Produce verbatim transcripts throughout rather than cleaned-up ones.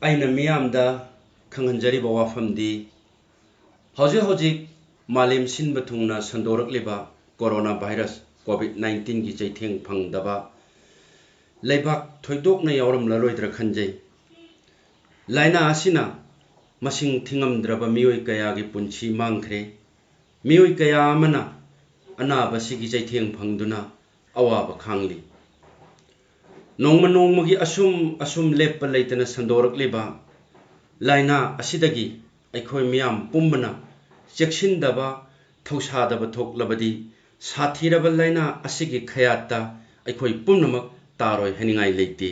ꯑꯩꯅ ꯃꯤꯌꯥꯝꯗ ꯈꯪꯍꯟꯖꯔꯤꯕ ꯋꯥꯐꯝꯗꯤ, ꯍꯧꯖꯤꯛ ꯍꯧꯖꯤꯛ ꯃꯥꯂꯦꯝ ꯁꯤꯟꯕ ꯊꯨꯡꯅ ꯁꯟꯗꯣꯔꯛꯂꯤꯕ corona virus COVID nineteenꯒꯤ ꯆꯩꯊꯦꯡ ꯐꯪꯗꯕ ꯂꯩꯕꯥꯛ ꯊꯣꯏꯗꯣꯛꯅ ꯌꯥꯎꯔꯝꯂꯔꯣꯏꯗ꯭ꯔꯥ ꯈꯟꯖꯩ꯫ ꯂꯥꯏꯅꯥ ꯑꯁꯤꯅ ꯃꯁꯤꯡ ꯊꯤꯉꯝꯗ꯭ꯔꯕ ꯃꯤꯑꯣꯏ ꯀꯌꯥꯒꯤ ꯄꯨꯟꯁꯤ ꯃꯥꯡꯈ꯭ꯔꯦ꯫ ꯃꯤꯑꯣꯏ ꯀꯌꯥ ꯑꯃꯅ ꯑꯅꯥꯕꯁꯤꯒꯤ ꯆꯩꯊꯦꯡ ꯐꯪꯗꯨꯅ ꯑꯋꯥꯕ ꯈꯥꯡꯂꯤ꯫ ꯅꯣꯡꯃ ꯅꯣꯡꯃꯒꯤ ꯑꯁꯨꯝ ꯑꯁꯨꯝ ꯂꯦꯞꯄ ꯂꯩꯇꯅ ꯁꯟꯗꯣꯔꯛꯂꯤꯕ ꯂꯥꯏꯅꯥ ꯑꯁꯤꯗꯒꯤ ꯑꯩꯈꯣꯏ ꯃꯤꯌꯥꯝ ꯄꯨꯝꯕꯅ ꯆꯦꯛꯁꯤꯟꯗꯕ, ꯊꯧꯁꯥꯗꯕ ꯊꯣꯛꯂꯕꯗꯤ ꯁꯥꯊꯤꯔꯕ ꯂꯥꯏꯅꯥ ꯑꯁꯤꯒꯤ ꯈꯌꯥꯠꯇ ꯑꯩꯈꯣꯏ ꯄꯨꯝꯅꯃꯛ ꯇꯥꯔꯣꯏ ꯍꯥꯏꯅꯤꯡꯉꯥꯏ ꯂꯩꯇꯦ꯫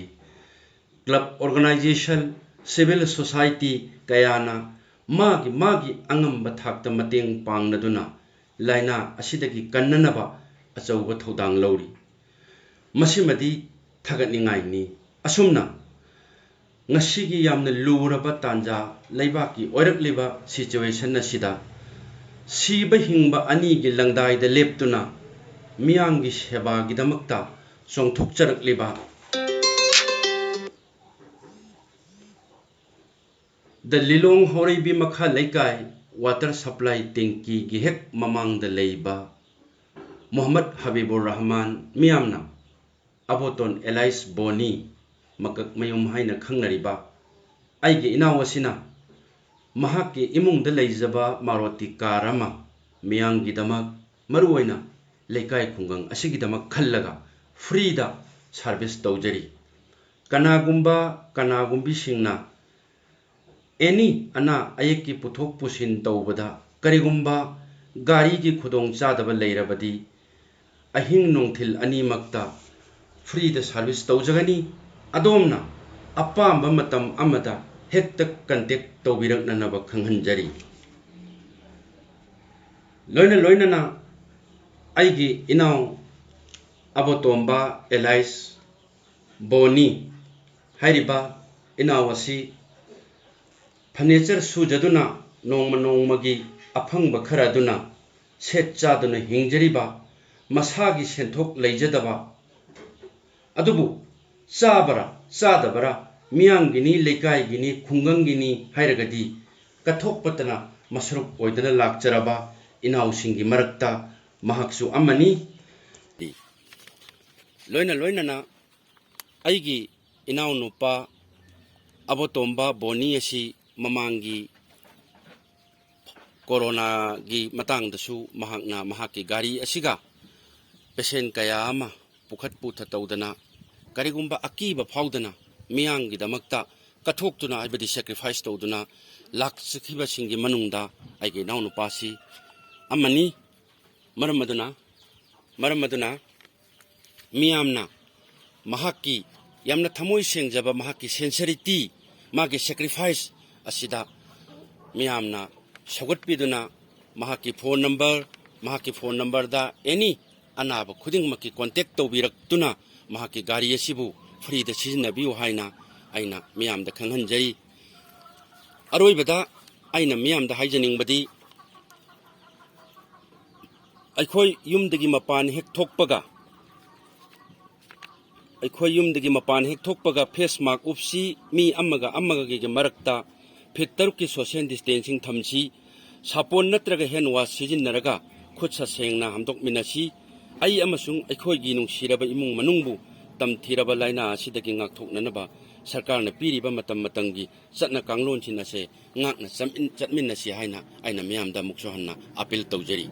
Club organization, civil society ꯀꯌꯥꯅ ꯃꯥꯒꯤ ꯃꯥꯒꯤ ꯑꯉꯝꯕ ꯊꯥꯛꯇ ꯃꯇꯦꯡ ꯄꯥꯡꯅꯗꯨꯅ ꯂꯥꯏꯅꯥ ꯑꯁꯤꯗꯒꯤ ꯀꯟꯅꯅꯕ ꯑꯆꯧꯕ ꯊꯧꯗꯥꯡ ꯂꯧꯔꯤ꯫ ꯃꯁꯤꯃꯗꯤ ꯊꯥꯒꯠꯅꯤꯡꯉꯥꯏꯅꯤ꯫ ꯑꯁꯨꯝꯅ ꯉꯁꯤꯒꯤ ꯌꯥꯝꯅ ꯂꯨꯔꯕ ꯇꯥꯟꯖꯥ, ꯂꯩꯕꯥꯛꯀꯤ ꯑꯣꯏꯔꯛꯂꯤꯕ situation ꯑꯁꯤꯗ ꯁꯤꯕ ꯍꯤꯡꯕ ꯑꯅꯤꯒꯤ ꯂꯪꯗꯥꯏꯗ ꯂꯦꯞꯇꯨꯅ ꯃꯤꯌꯥꯝꯒꯤ ꯁꯦꯕꯥꯒꯤꯗꯃꯛꯇ ꯆꯣꯡꯊꯣꯛꯆꯔꯛꯂꯤꯕ ꯗ ꯂꯤꯂꯣꯡ ꯍꯧꯔꯩꯕꯤ ꯃꯈꯥ ꯂꯩꯀꯥꯏ water supply tankyꯒꯤ ꯍꯦꯛ ꯃꯃꯥꯡꯗ ꯂꯩꯕ ꯃꯣꯍꯝꯃꯗ ꯍꯕꯤꯕꯨꯔ ꯔꯍꯃꯥꯟ, ꯃꯤꯌꯥꯝꯅ ꯑꯕꯣꯇꯣꯟ alias ꯕꯣꯅꯤ, ꯃꯀꯛꯃꯌꯨꯝ ꯍꯥꯏꯅ ꯈꯪꯅꯔꯤꯕ ꯑꯩꯒꯤ ꯏꯅꯥꯎ ꯑꯁꯤꯅ ꯃꯍꯥꯛꯀꯤ ꯏꯃꯨꯡꯗ ꯂꯩꯖꯕ ꯃꯥꯔꯣꯇꯤ ꯀꯥꯔ ꯑꯃ ꯃꯤꯌꯥꯝꯒꯤꯗꯃꯛ, ꯃꯔꯨꯑꯣꯏꯅ ꯂꯩꯀꯥꯏ ꯈꯨꯡꯒꯪ ꯑꯁꯤꯒꯤꯗꯃꯛ ꯈꯜꯂꯒ freeꯗ service ꯇꯧꯖꯔꯤ꯫ ꯀꯅꯥꯒꯨꯝꯕ ꯀꯅꯥꯒꯨꯝꯕꯤꯁꯤꯡꯅ any ꯑꯅꯥ ꯑꯌꯦꯛꯀꯤ ꯄꯨꯊꯣꯛ ꯄꯨꯁꯤꯟ ꯇꯧꯕꯗ ꯀꯔꯤꯒꯨꯝꯕ ꯒꯥꯔꯤꯒꯤ ꯈꯨꯗꯣꯡ ꯆꯥꯗꯕ ꯂꯩꯔꯕꯗꯤ ꯑꯍꯤꯡ ꯅꯨꯡꯊꯤꯜ ꯑꯅꯤꯃꯛꯇ freeꯗ service ꯇꯧꯖꯒꯅꯤ꯫ ꯑꯗꯣꯝꯅ ꯑꯄꯥꯝꯕ ꯃꯇꯝ ꯑꯃꯗ ꯍꯦꯛꯇ contact ꯇꯧꯕꯤꯔꯛꯅꯅꯕ ꯈꯪꯍꯟꯖꯔꯤ꯫ ꯂꯣꯏꯅ ꯂꯣꯏꯅꯅ ꯑꯩꯒꯤ ꯏꯅꯥꯎ ꯑꯕꯣꯇꯣꯝꯕ alias ꯕꯣꯅꯤ ꯍꯥꯏꯔꯤꯕ ꯏꯅꯥꯎ ꯑꯁꯤ furniture ꯁꯨꯖꯗꯨꯅ ꯅꯣꯡꯃ ꯅꯣꯡꯃꯒꯤ ꯑꯐꯪꯕ ꯈꯔ ꯑꯗꯨꯅ ꯁꯦꯠ ꯆꯥꯗꯨꯅ ꯍꯤꯡꯖꯔꯤꯕ, ꯃꯁꯥꯒꯤ ꯁꯦꯟꯊꯣꯛ ꯂꯩꯖꯗꯕ, ꯑꯗꯨꯕꯨ ꯆꯥꯕꯔꯥ ꯆꯥꯗꯕꯔꯥ ꯃꯤꯌꯥꯝꯒꯤꯅꯤ, ꯂꯩꯀꯥꯏꯒꯤꯅꯤ, ꯈꯨꯡꯒꯪꯒꯤꯅꯤ ꯍꯥꯏꯔꯒꯗꯤ ꯀꯠꯊꯣꯛꯄꯇꯅ ꯃꯁꯔꯨꯛ ꯑꯣꯏꯗꯅ ꯂꯥꯛꯆꯔꯕ ꯏꯅꯥꯎꯁꯤꯡꯒꯤ ꯃꯔꯛꯇ ꯃꯍꯥꯛꯁꯨ ꯑꯃꯅꯤ꯫ ꯂꯣꯏꯅ ꯂꯣꯏꯅꯅ ꯑꯩꯒꯤ ꯏꯅꯥꯎꯅꯨꯄꯥ ꯑꯕꯣꯇꯣꯝꯕ ꯕꯣꯅꯤ ꯑꯁꯤ ꯃꯃꯥꯡꯒꯤ ꯀꯣꯔꯣꯅꯥꯒꯤ ꯃꯇꯥꯡꯗꯁꯨ ꯃꯍꯥꯛꯅ ꯃꯍꯥꯛꯀꯤ ꯒꯥꯔꯤ ꯑꯁꯤꯒ ꯄꯦꯁꯦꯟ ꯀꯌꯥ ꯑꯃ ꯄꯨꯈꯠ ꯄꯨꯊ ꯇꯧꯗꯅ, ꯀꯔꯤꯒꯨꯝꯕ ꯑꯀꯤꯕ ꯐꯥꯎꯗꯅ ꯃꯤꯌꯥꯝꯒꯤꯗꯃꯛꯇ ꯀꯠꯊꯣꯛꯇꯨꯅ, ꯍꯥꯏꯕꯗꯤ ꯁꯦꯀ꯭ꯔꯤꯐꯥꯏꯁ ꯇꯧꯗꯨꯅ ꯂꯥꯛꯆꯈꯤꯕꯁꯤꯡꯒꯤ ꯃꯅꯨꯡꯗ ꯑꯩꯒꯤ ꯏꯅꯥꯎꯅꯨꯄꯥꯁꯤ ꯑꯃꯅꯤ꯫ ꯃꯔꯝ ꯑꯗꯨꯅ, ꯃꯔꯝ ꯑꯗꯨꯅ ꯃꯤꯌꯥꯝꯅ ꯃꯍꯥꯛꯀꯤ ꯌꯥꯝꯅ ꯊꯃꯣꯏ ꯁꯦꯡꯖꯕ, ꯃꯍꯥꯛꯀꯤ ꯁꯦꯟꯁꯔꯤꯇꯤ, ꯃꯥꯒꯤ ꯁꯦꯀ꯭ꯔꯤꯐꯥꯏꯁ ꯑꯁꯤꯗ ꯃꯤꯌꯥꯝꯅ ꯁꯧꯒꯠꯄꯤꯗꯨꯅ ꯃꯍꯥꯛꯀꯤ ꯐꯣꯟ ꯅꯝꯕꯔ, ꯃꯍꯥꯛꯀꯤ ꯐꯣꯟ ꯅꯝꯕꯔꯗ ꯑꯦꯅꯤ ꯑꯅꯥꯕ ꯈꯨꯗꯤꯡꯃꯛꯀꯤ ꯀꯣꯟꯇꯦꯛ ꯇꯧꯕꯤꯔꯛꯇꯨꯅ ꯃꯍꯥꯛꯀꯤ ꯒꯥꯔꯤ ꯑꯁꯤꯕꯨ ꯐ꯭ꯔꯤꯗ ꯁꯤꯖꯤꯟꯅꯕꯤꯌꯨ ꯍꯥꯏꯅ ꯑꯩꯅ ꯃꯤꯌꯥꯝꯗ ꯈꯪꯍꯟꯖꯔꯤ꯫ ꯑꯔꯣꯏꯕꯗ ꯑꯩꯅ ꯃꯤꯌꯥꯝꯗ ꯍꯥꯏꯖꯅꯤꯡꯕꯗꯤ, ꯑꯩꯈꯣꯏ ꯌꯨꯝꯗꯒꯤ ꯃꯄꯥꯟ ꯍꯦꯛ ꯊꯣꯛꯄꯒ, ꯑꯩꯈꯣꯏ ꯌꯨꯝꯗꯒꯤ ꯃꯄꯥꯟ ꯍꯦꯛ ꯊꯣꯛꯄꯒ ꯐꯦꯁ ꯃꯥꯛ ꯎꯞꯁꯤ, ꯃꯤ ꯑꯃꯒ ꯑꯃꯒꯒꯤ ꯃꯔꯛꯇ ꯐꯤꯠ ꯇꯔꯨꯛꯀꯤ ꯁꯣꯁꯤꯌꯦꯜ ꯗꯤꯁꯇꯦꯟꯁꯤꯡ ꯊꯝꯁꯤ, ꯁꯥꯄꯣꯟ ꯅꯠꯇ꯭ꯔꯒ ꯍꯦꯟ ꯋꯥꯁ ꯁꯤꯖꯤꯟꯅꯔꯒ ꯈꯨꯠ ꯁꯥ ꯁꯦꯡꯅ ꯍꯥꯝꯗꯣꯛꯃꯤꯟꯅꯁꯤ꯫ ꯑꯩ ꯑꯃꯁꯨꯡ ꯑꯩꯈꯣꯏꯒꯤ ꯅꯨꯡꯁꯤꯔꯕ ꯏꯃꯨꯡ ꯃꯅꯨꯡꯕꯨ ꯇꯝꯊꯤꯔꯕ ꯂꯥꯏꯅꯥ ꯑꯁꯤꯗꯒꯤ ꯉꯥꯛꯊꯣꯛꯅꯅꯕ ꯁꯔꯀꯥꯔꯅ ꯄꯤꯔꯤꯕ ꯃꯇꯝ ꯃꯇꯝꯒꯤ ꯆꯠꯅ ꯀꯥꯡꯂꯣꯟꯁꯤꯡ ꯑꯁꯦ ꯉꯥꯛꯅ ꯆꯠꯃꯤꯟ-, ꯆꯠꯃꯤꯟꯅꯁꯤ ꯍꯥꯏꯅ ꯑꯩꯅ ꯃꯤꯌꯥꯝꯗ ꯑꯃꯨꯛꯁꯨ ꯍꯟꯅ ꯑꯥꯄꯤꯜ ꯇꯧꯖꯔꯤ꯫